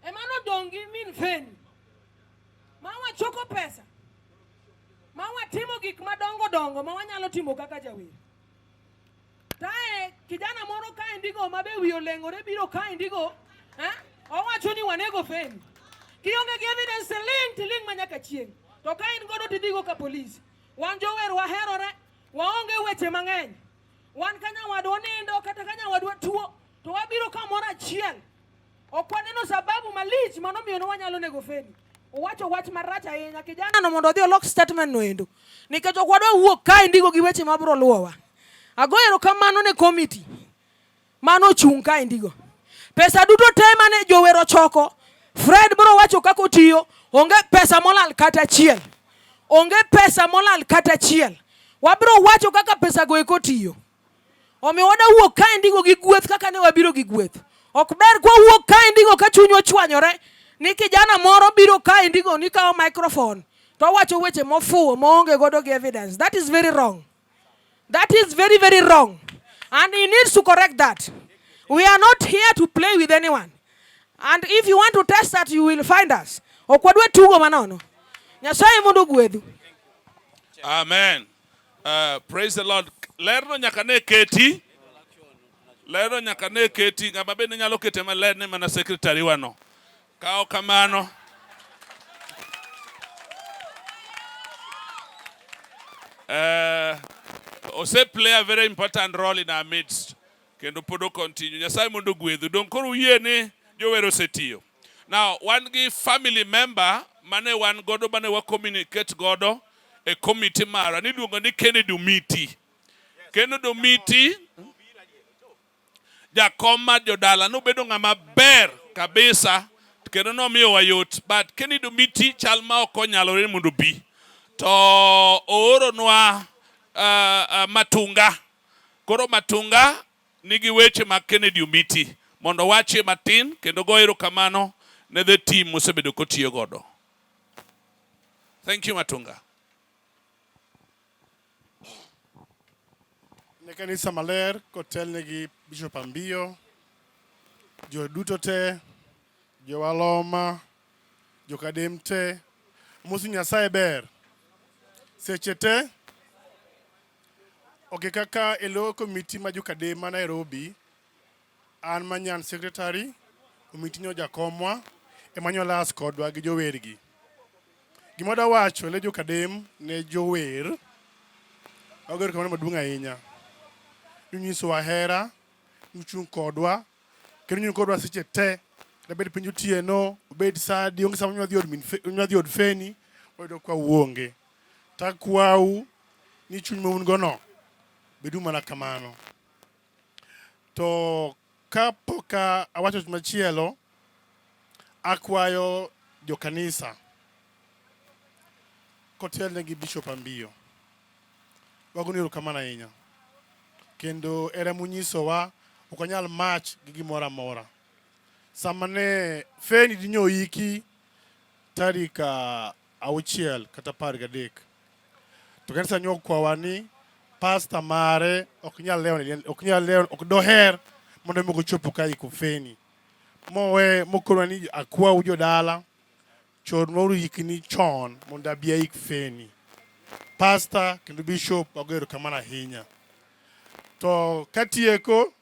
Ema nodong' gi min Feni. Ma wachoko pesa. Ma watimo gik madongo dongo ma wanyalo timo kaka jawer. Tae kijana moro kaendigo ma be wiye oleng'ore biro kaendigo, eh? Owacho ni wanego Feni. Kionge gi evidence to ling' to ling' ma nyaka chieng'. To ka in godo tidhigo ka polis. Wan jower waherore, waonge weche mang'eny. Wan ka nyawadwa nindo kata ka nyawadwa tuo to wabiro kamoro achiel. Ok waneno sababu malich manomiyo ne wanyalo nego Feni. Owacho wach marach ahinya kijana no mondo odhi olok statement no endo. Nikech ok wadwa wuok kae ndigo gi weche mabiro luwowa. Ago erokamano ne komiti mano ochung' kae ndigo. Pesa duto te mane jower ochoko, Fred biro wacho kaka otiyo, onge pesa molal kata achiel. Onge pesa molal kata achiel. Wabiro wacho kaka pesa go eko tiyo. Omiyo wada wuok kae ndigo gi gweth kaka ne wabiro gi gweth. Ok ber kwa wuok kae ndigo ka chunywa ochwanyore ni kijana moro biro kae ndigo ni kawo microphone to owacho weche mofuwo moonge godo gi evidence. That is very wrong. That is very, very wrong. And he needs to correct that. We are not here to play with anyone. And if you want to test that, you will find us. Ok wadwa tugo manono. Nyasaye mondo ogwedhu. Amen. Praise the Lord. Lerno nyaka ne keti. Lerno nyaka ne keti. Ng'ama bende nyalo kete maler ne mana secretary wano. Kawo kamano. Ose play a very important role in our midst. Kendo pod o continue. Nyasaye mondo ogwedhu. Dong' koro uyie ni jower osetiyo. Now, wan gi family member mane wan godo mane wa communicate godo e committee mara niluongo ni Kennedy Omiti. Kennedy Omiti jakom mar jodala nobedo ng'ama ber kabisa kendo nomiyowa yot, but Kennedy Omiti chal ma ok onyalore mondo obi to ooronwa Matunga. Koro Matunga nigi weche mag Kennedy Omiti mondo owachie matin kendo go erokamano ne the team mosebedo kotiyo godo. Thank you Matunga. Ne kanisa maler kotelnegi Bishop Ambiyo, joduto te, jowaloma, jokadem te, amosi Nyasaye ber. Seche te, ok kaka e lo komiti ma jokadem ma Nairobi, an manyan secretary, Omiti nyo jakomwa, ema nyolas kodwa gi jowergi. Gima adwa wacho ne jokadem ne jower, wago erokamano maduong' ahinya. Nunyisowa hera, nuchung' kodwa, kendo nuchung' kodwa seche te. Kata bed piny otieno, obed sa adi, onge sama nwadhi od min nwadhi od Feni, wayudo ka uonge. Takwau ni chuny ma un go no, bedu mana kamano. To kapok awacho wach machielo, akwayo jokanisa kotelne gi Bishop Ambiyo, wagoni erokamano ahinya. Kendo hera munyisowa ok wanyal match gi gimoro amora. Sama ne Feni dinyo iki tarik 6 kata 13, to kanisa nyo okwawa ni pasta mare ok nyal lewo, ok nyal lewo, ok doher mondo mi ochopo ka iko Feni. Mowe mokonwa ni akwau jodala chornwauru yikni chon mondo abi aik Feni. Pasta kendo bishop wago erokamano ahinya. To katieko,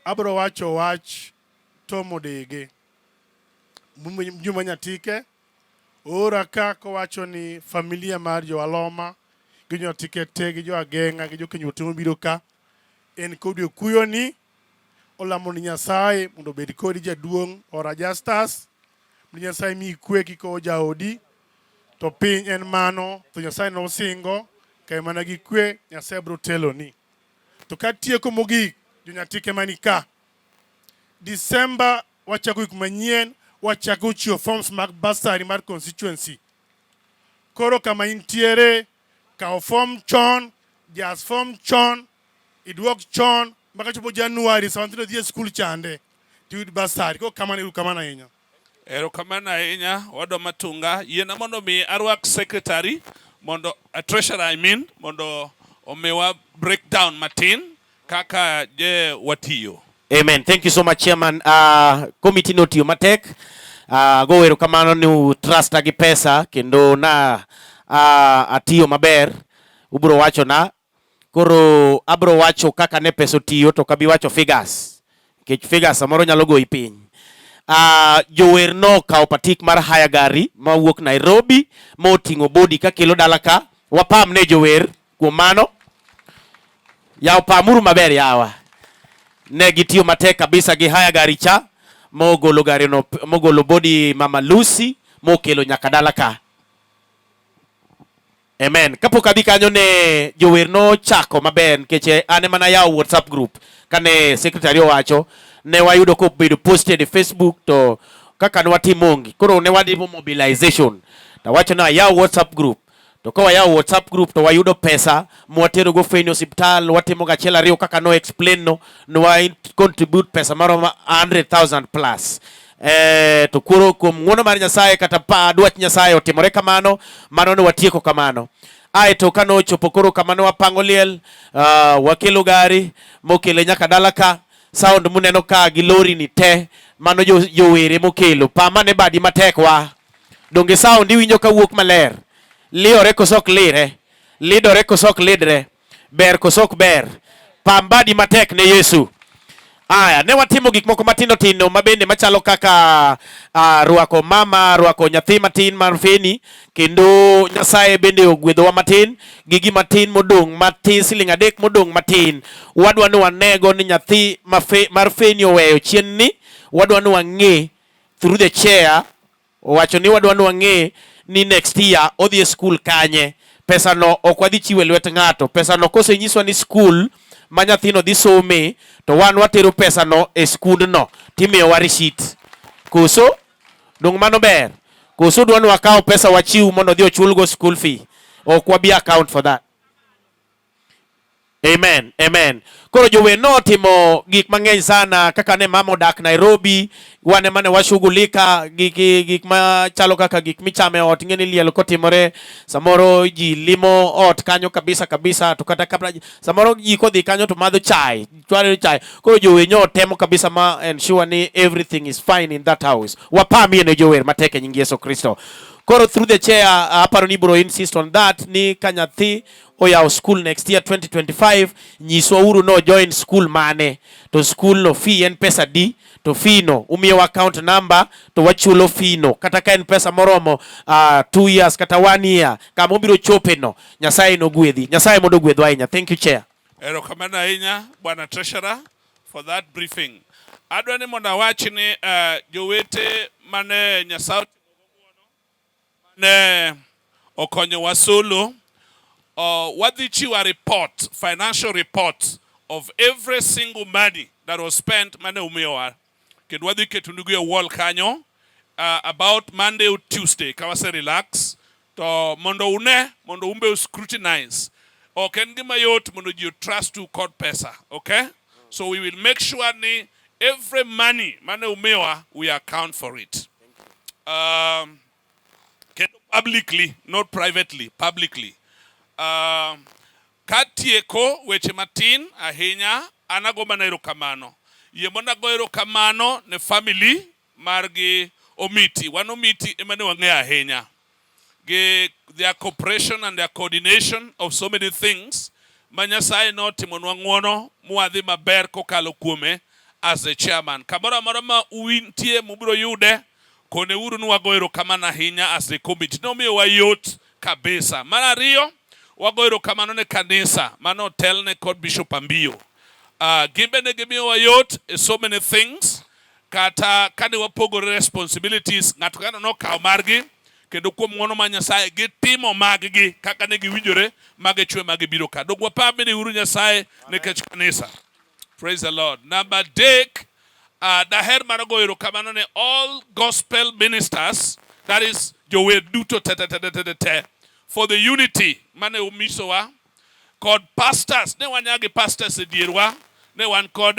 abiro wacho wach Tom Odege, Juma Nyatike oora ka kowacho ni familia mar jo Aloma gi jo Nyatike te gi jo Ageng'a gi jo Kenyuo te mobiro ka en kodi okuyo ni olamo ni Nyasaye mondo obed kodi jaduong' Ora Justus, mondo Nyasaye miyi kwe kik owo jaodi, to piny en mano, to Nyasaye nosingo kae mana gi kwe, Nyasaye biro teloni. To katieko mogik, jo Nyatike mani ka, December wachako wik manyien, wachako chiwo forms mag bursary mar constituency. Koro kama intiere, kaw form chon, jas form chon, iduok chon, maka chopo January sama nyithindo dhi e skul chande, tiyud bursary. Koro kamano, erokamano ahinya. Erokamano ahinya wadwa Matunga. Yiena mondo mi arwak secretary mondo treasurer I mean mondo omiwa breakdown matin kaka je watiyo. Amen. Thank you so much, Chairman. Committee notiyo matek. Go erokamano ni utrusta gi pesa kendo na atiyo maber. Ubro wacho na. Koro abro wacho kaka ne pesa otiyo to kabi wacho figures. Nikech figures samoro nyalo goyi piny. Jower nokawo patik mar hire gari mawuok Nairobi moting'o body kakelo dala ka. Wapam ne jower kuom mano. Yaw pamuru maber yawa. Ne gitiyo matek kabisa gi hire gari cha mogolo gari no, mogolo body Mama Lucy mokelo nyaka dala ka. Amen. Kapok adhi kanyo ne jower nochako maber nikech an ema nayawo WhatsApp group kane secretary owacho ne wayudo kobedo posted e Facebook to kaka ne watimo onge. Koro ne wadimo mobilization. To wacho ni ayaw WhatsApp group. To ka wayawo WhatsApp group to wayudo pesa mwatero go Feni osiptal, watimo ga achiel ariyo kaka no explain no, no wa contribute pesa maromo 100,000 plus. To koro kuom ng'uono mar Nyasaye kata pa dwach Nyasaye otimore kamano, mano ne watieko kamano. Aeto kane ochopo koro kama ne wapango liel, wakelo gari mokele nyaka dala ka, sound muneno ka gi lori ni te, mano jowere mokelo. Pama ne badi matek wa. Donge sound iwinjo ka wuok maler? Liore koso ok lire? Lidore koso ok lidre? Ber koso ok ber? Pam badi matek ne Yesu. Aya, ne watimo gik moko matindo tindo mabende machalo kaka rwako mama, rwako nyathi matin mar Feni, kendo Nyasaye bende ogwedhowa matin gi gima tin modong' matin, siling 3 modong' matin. Wadwa ni wanego ni nyathi mar Feni oweyo chien ni, wadwa ni wang'e through the chair, owacho ni wadwa ni wang'e ni next year odhi e school kanye. Pesa no ok wadhi chiwo e lwet ng'ato. Pesa no kosenyiswa ni school ma nyathino dhi some, to wan watero pesa no e skundno timiyowa receipt. Koso? Dong' mano ber? Koso dwa ni wakaw pesa wachiw mondo odhi ochulgo school fee? Ok wabi account for that. Amen, amen. Koro jower notimo gik mang'eny sana kaka ne mama odak Nairobi, wan ema ne washughulika gi gik machalo kaka gik michamo e ot, ing'e ni liel kotimore samoro ji limo ot kanyo kabisa kabisa, to kata kabla samoro ji kodhi kanyo to madho chai, chwalo chai. Koro jower nyo temo kabisa ma ensure ni everything is fine in that house. Wapamie ne jower matek e nying Yesu Kristo. Koro through the chair, aparo ni ibiro insist on that ni ka nyathi oyawo school next year 2025, nyiswa uru no join school mane, to school no fee en pesa di, to fee no umiyowa account number to wachulo fee no, kata ka en pesa moromo 2 years kata 1 year, kama obiro chope no, Nyasaye nogwedhi. Nyasaye mondo ogwedhwa ahinya. Thank you, Chair. Erokamano ahinya, Bwana Treasurer, for that briefing. Adwa ni mondo awach ni jowete mane Nyasaye ne okonyowa solo, wadhi chiwo a report, financial report of every single money that was spent mane umiyowa. Kendo wadhi ketonugi e wall kanyo about Monday or Tuesday ka wase relax to mondo une, mondo umbe scrutinize. Ok en gima yot mondo ji trust u kod pesa, okay? So we will make sure ni every money mane umiyowa, we account for it. Kendo publicly, not privately, publicly. Katieko weche matin ahinya, an ago mana erokamano. Yie mondo ago erokamano ne family margi Omiti. Wan Omiti ema ne wang'eyo ahinya. Gi their cooperation and their coordination of so many things ma Nyasaye notimonwa ng'uono mwadhi maber kokalo kuome as a chairman. Kamoro amora ma uintie mubiro yude, koneuru ni wago erokamano ahinya as a committee. Nomiyowa yot kabisa. Mar ariyo, wago erokamano ne kanisa mane otelne kod Bishop Ambiyo. Gin bende gimiyowa yot e so many things. Kata kane wapogore responsibilities, ng'ato ka ng'ato nokawo margi, kendo kuom ng'uono mar Nyasaye gitimo maggi kaka ne giwinjore magichwe magibiro ka. Dog wapam bende uru Nyasaye nikech kanisa. Praise the Lord. Number 3, daher mar goyo erokamano ne all gospel ministers, that is jower duto te te te te te te, for the unity mane umisowa kod pastors. Ne wan nyaka gi pastors e dierwa, ne wan kod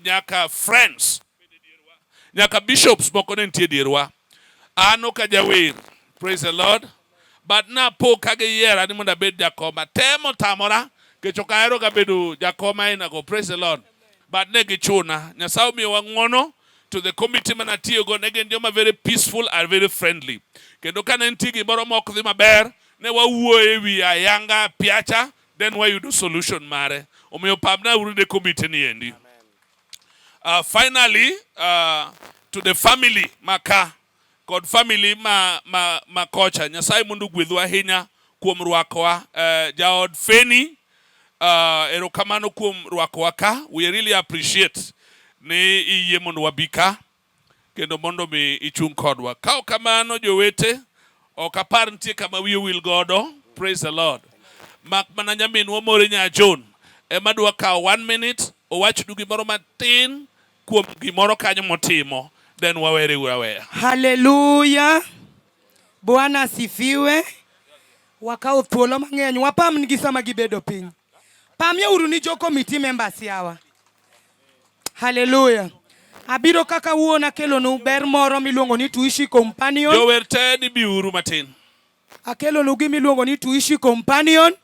nyaka friends, nyaka bishops moko ne nitie e dierwa. An ok ajawer, praise the Lord, but napo ka giyiera ni mondo abed jakom. Atemo tamora nikech ok ahero ga bedo jakom ainago, praise the Lord. But ne gichuna. Nyasaye omiyowa ng'wono to the committee mane atiyogo ne gin joma very peaceful and very friendly. Kendo kane nitie gimoro ma ok dhi maber, ne wawuoyo e wi ayanga piacha, then wayudo solution mare. Omiyo pamna uru ne committee ni endi. Finally, to the family maka kod family ma kocha, Nyasaye mondo ogwedhu ahinya kuom rwakowa. Jaod Feni, erokamano kuom rwakowa ka. We really appreciate ni iyie mondo wabi ka kendo mondo mi ichung' kodwa. Ka ok kamano jowete, ok apar nitie kama wiye wil godo. Praise the Lord. Mak mana nyaminwa Mori nya John ema dwa kawo one minute owachnu gimoro matin kuom gimoro kanyo motimo, then wawere uru aweya. Haleluya. Bwana asifiwe. Wakawo thuolo mang'eny, wapamnigi sama gibedo piny. Pamieuru ni jo committee members yawa. Haleluya. Abiro kaka wuon akelonu ber moro miluongo ni Tuishi Companion. Jower te ni biuru matin. Akelonu gima iluongo ni Tuishi Companion.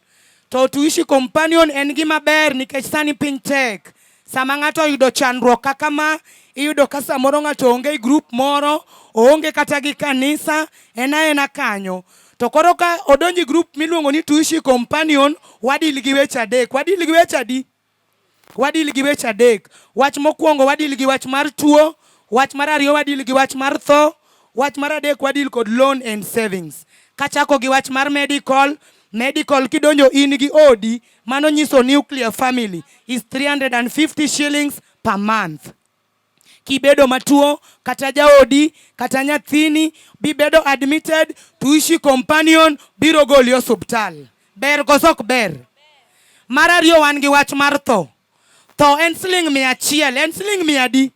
To Tuishi Companion en gima ber nikech sani piny tek. Sama ng'ato oyudo chandruok kaka ma, iyudo ka samoro ng'ato onge e group moro, oonge kata gi kanisa, en aena kanyo. To koro ka odonjo e group miluongo ni Tuishi Companion, wadil gi weche adek. Wadil gi weche adi? Wadil gi weche adek. Wach mokwongo wadil gi wach mar tuo, wach mar ariyo wadil gi wach mar tho, wach mar adek wadil kod loan and savings. Kachako gi wach mar medical, medical kidonjo in gi odi, mano nyiso nuclear family is 350 shillings per month. Kibedo matuo kata jaodi kata nyathini bibedo admitted, Tuishi Companion biro goli osuptal. Ber koso ok ber? Mar ariyo wan gi wach mar tho. Tho en siling 100, en siling mia adi?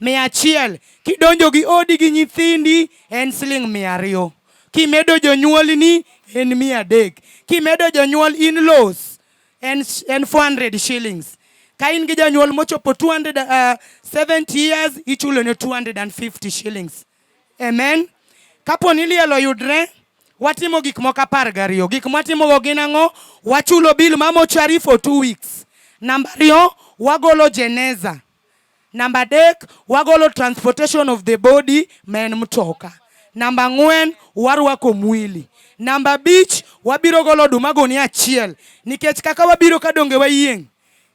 100. Kidonjo gi odi gi nyithindi en siling 200. Kimedo jonyuolni en 300. Kimedo jonyuol in-laws en 400 shillings. Ka in gi janyuol mochopo 270 years ichulo ne 250 shillings. Amen. Kapo ni liel oyudre, watimo gik moko 12. Gik mwatimogo gin ang'o? Wachulo bill ma mochari for 2 weeks. Namba ariyo, wagolo jeneza. Namba adek, wagolo transportation of the body ma en mtoka. Namba 4, warwako mwili. Namba 5, wabiro golo oduma gunia achiel. Nikech kaka wabiro ka donge wayieng',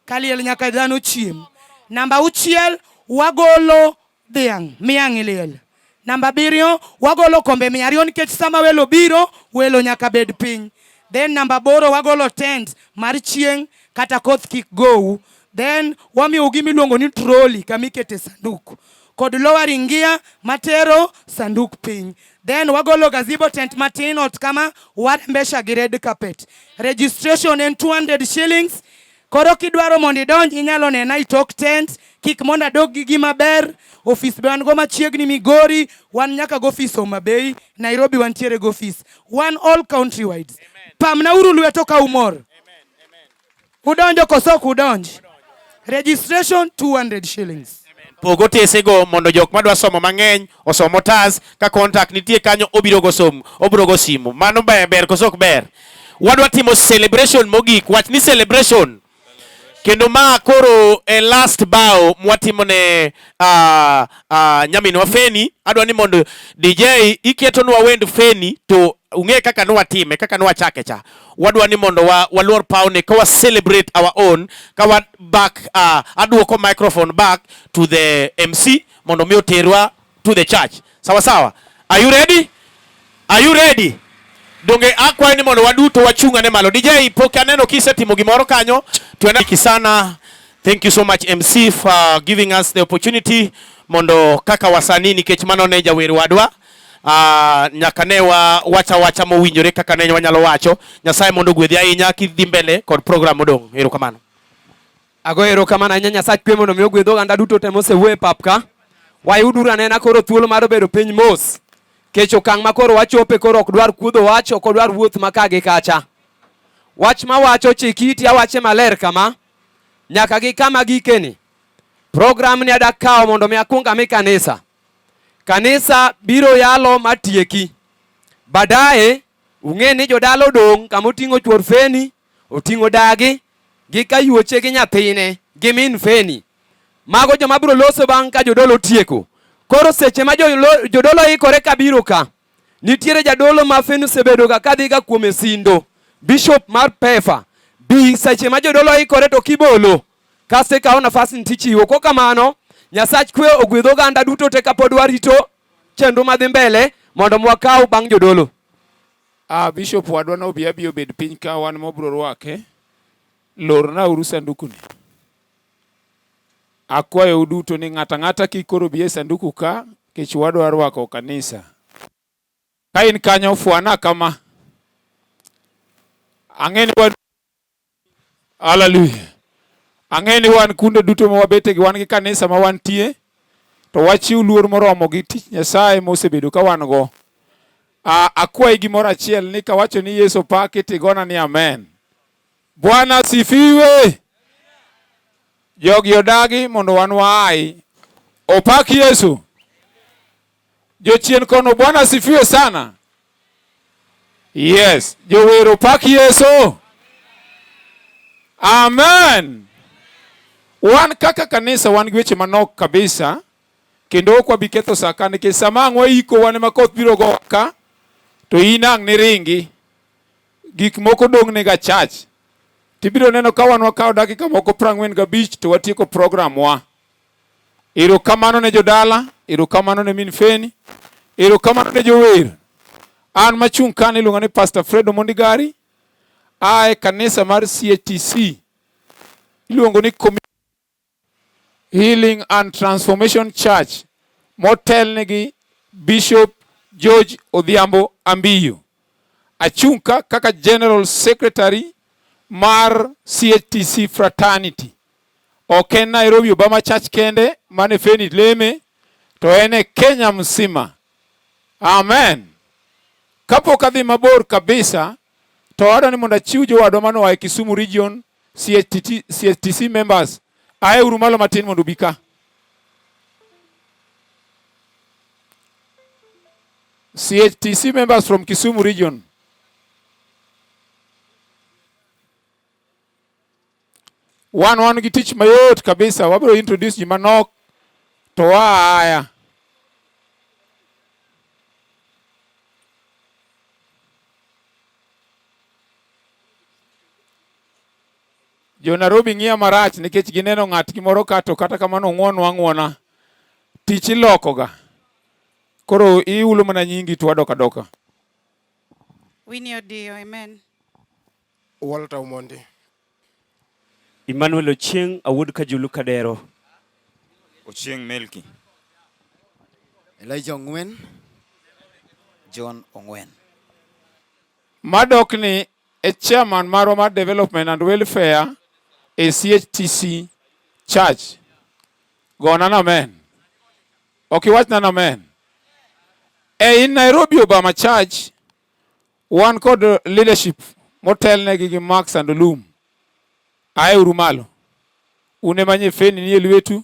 kaliel nyaka dhano chiem. Namba 6, wagolo dhiang' miang' e liel. Namba 7, wagolo kombe 200 nikech sama welo biro, welo nyaka bed piny. Then namba 8, wagolo tent mar chieng' kata koth kik gou. Then wamiyou gima iluongo ni trolley kama ikete sanduk. Kod lowering gear matero sanduk piny. Then wagolo gazebo tent matin ot kama warembesha gi red carpet. Registration en 200 shillings. Koro kidwaro mondo idonj inyalo nena i tok tent, kik mondo adog gi gima ber. Ofis be wan go machiegni Migori, wan nyaka go ofis Homa Bay, Nairobi wantiere go ofis. Wan all country wide. Pamna uru lweto ka umor. Udonjo koso ok udonj? Registration 200 shillings. Pog otesego mondo jok madwa somo mang'eny osom otas ka contact nitie kanyo obiro go somo obiro go simu. Mano ber, ber koso ok ber? Wadwa timo celebration mogik. Wach ni celebration. Kendo ma koro e last bow mwatimo ne nyaminwa Feni. Adwa ni mondo DJ iketonwa wend Feni to ung'e kaka nwatime, kaka nwachake cha. Wadwa ni mondo waluor pawni ka wa celebrate our own, ka wa back, aduoko microphone back to the MC mondo mi oterwa to the church. Sawa sawa. Are you ready? Are you ready? Donge akwayo ni mondo waduto wachung' ane malo. DJ pok aneno kisetimo gimoro kanyo. Tuende sana. Thank you so much, MC, for giving us the opportunity mondo kaka wasanii nikech mano ne jawer wadwa. Nyaka ne wa wacha wacha mowinjore kaka ne wanyalo wacho. Nyasaye mondo ogwedhi ahinya kidhi mbele kod program modong'. Erokamano. Ago erokamano ahinya Nyasach kwe mondo mi ogwedh oganda duto te mosewuoyo e pap ka. Wayuduru anena koro thuolo mar bedo piny mos. Kech okang' ma koro wachope koro ok dwar kuodho wach, ok odwar wuoth ma ka gi kacha. Wach mawacho chik iti awache maler kama. Nyaka gi kama gikeni. Program ni adak kawo mondo mi akuong ami kanisa. Kanisa biro yalo matieki. Baadaye ung'e ni jodala odong' kama oting'o chuor Feni, oting'o dagi, gi kayuoche gi nyathine, gi min Feni. Mago joma biro loso bang' ka jodolo otieko. Koro seche ma jodolo ikore kabiro ka, nitiere jadolo ma Feni osebedoga kadhiga kuome Sindo, Bishop mar Pefa. Bi seche ma jodolo ikore to kibolo, kasto ikawo nafas ni tichiwo. Kokamano, Nyasach kwe ogwedh oganda duto te kapod warito chenro madhi mbele mondo mwakaw bang' jodolo. Ah, Bishop wadwa nobi abi obed piny ka wan mobro rwake. Lorna uru sanduku ni. Akwayou duto ni ng'ato ang'ata kik koro bi e sanduku ka kech wadwa rwako kanisa. Ka in kanyo fwana kama. Ang'e ni wan Hallelujah. Ang'e ni wan kunde duto ma wabete gi wan gi kanisa ma wantie to wachiw luor moromo gi tich Nyasaye mosebedo ka wan go. Akwayi gimoro achiel ni kawacho ni Yesu paki tigona ni amen. Bwana asifiwe. Jogi odagi mondo wan waai. Opak Yesu. Jochien kono Bwana asifiwe sana. Yes, jower opak Yesu. Amen. Wan kaka kanisa wan gi weche manok kabisa kendo ok wabi ketho sa ka nikech sama ang' waiko wan ema koth biro gowa ka to in ang' niringi. Gik moko dong' nega church. Tibiro neno ka wan wakawo dakika moko 45 to watieko program wa. Erokamano ne jodala, erokamano ne min Feni, erokamano ne jower. An machung' ka iluonga ni Pastor Fred Omondi Gari, a e kanisa mar CHTC iluongo ni Community Healing and Transformation Church motelnegi Bishop George Odhiambo Ambiyo. Achung' ka kaka General Secretary mar CHTC Fraternity. Ok en Nairobi Obama Church kende mane Feni leme, to en e Kenya mzima. Amen. Kapok adhi mabor kabisa, to adwa ni mondo achiw jowadwa manoa e Kisumu Region CHTT, CHTC members. Ae uru malo matin mondo ubi ka. CHTC members from Kisumu region. Wan wan gi tich mayot kabisa, wabiro introduce ji manok to waaya. Jo Nairobi ng'iya marach nikech gineno ng'atgi moro ka to kata kamano ong'wonwa ang'wona. Tich ilokoga. Koro ihulo mana nyingi to wadok adoka. Winnie Odio, amen. Walter Omondi. Emmanuel Ochieng' awuod Kajulu Kadero. Ochieng' Melki. Elijah Ong'wen. John Ong'wen. Madok ni e chairman marwa mar Development and Welfare e CHTC Church. Gona na amen. Ok iwachna na amen. E in Nairobi Obama Church wan kod leadership motelnegi gi Max and Olum. Ae uru malo. Un ema nye Feni nie lwetu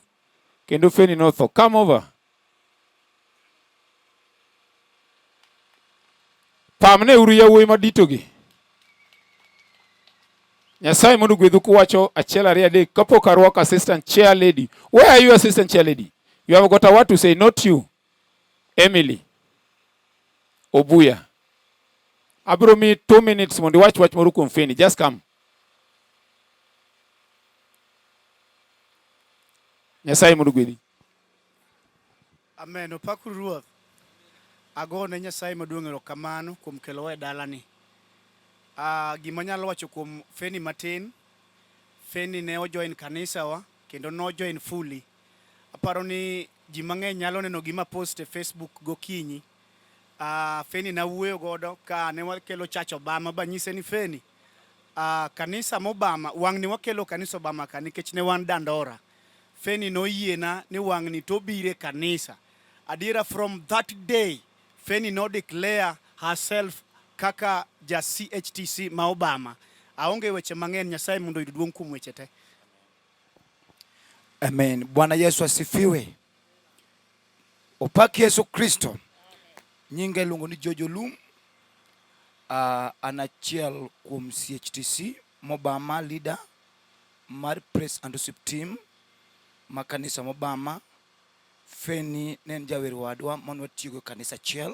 kendo Feni notho. Come over. Pamne uru yawuoyi maditogi. Nyasaye mondo ogwedhu kuwacho achiel ariyo adek kapok arwako assistant chair lady. Where are you assistant chair lady? You have got a word to say, not you. Emily Obuya. Abiro miyi 2 minutes mondo iwach wach moro kuom Feni. Just come. Nyasaye mondo ogwedhi. Amen. Opakuru Ruoth. Agone Nyasaye maduong' erokamano kuom kelowa e dalani. Ah, gima anyalo wacho kuom Feni matin, Feni ne ojoin kanisawa kendo nojoin fully. Aparo ni ji mang'eny nyalo neno gima post e Facebook gokinyi. Ah, Feni nawuoyo godo ka ne wakelo Church Obama banyise ni Feni, ah, kanisa mobama, wang'ni wakelo kanisa Obama ka nikech ne wan Dandora. Feni noyiena ni wang'ni to obiro e kanisa. Adiera from that day, Feni no declare herself kaka ja CHTC ma Obama. Aonge weche mang'eny, Nyasaye mondo oyud duong' kuom weche te. Amen. Bwana Yesu asifiwe. Opak Yesu Kristo. Nyinga iluongo ni Jojo Lum. An achiel kuom CHTC Mobama leader mar Praise and Worship team. Ma kanisa Mobama. Feni ne en jawer wadwa mane watiyogo e kanisa achiel.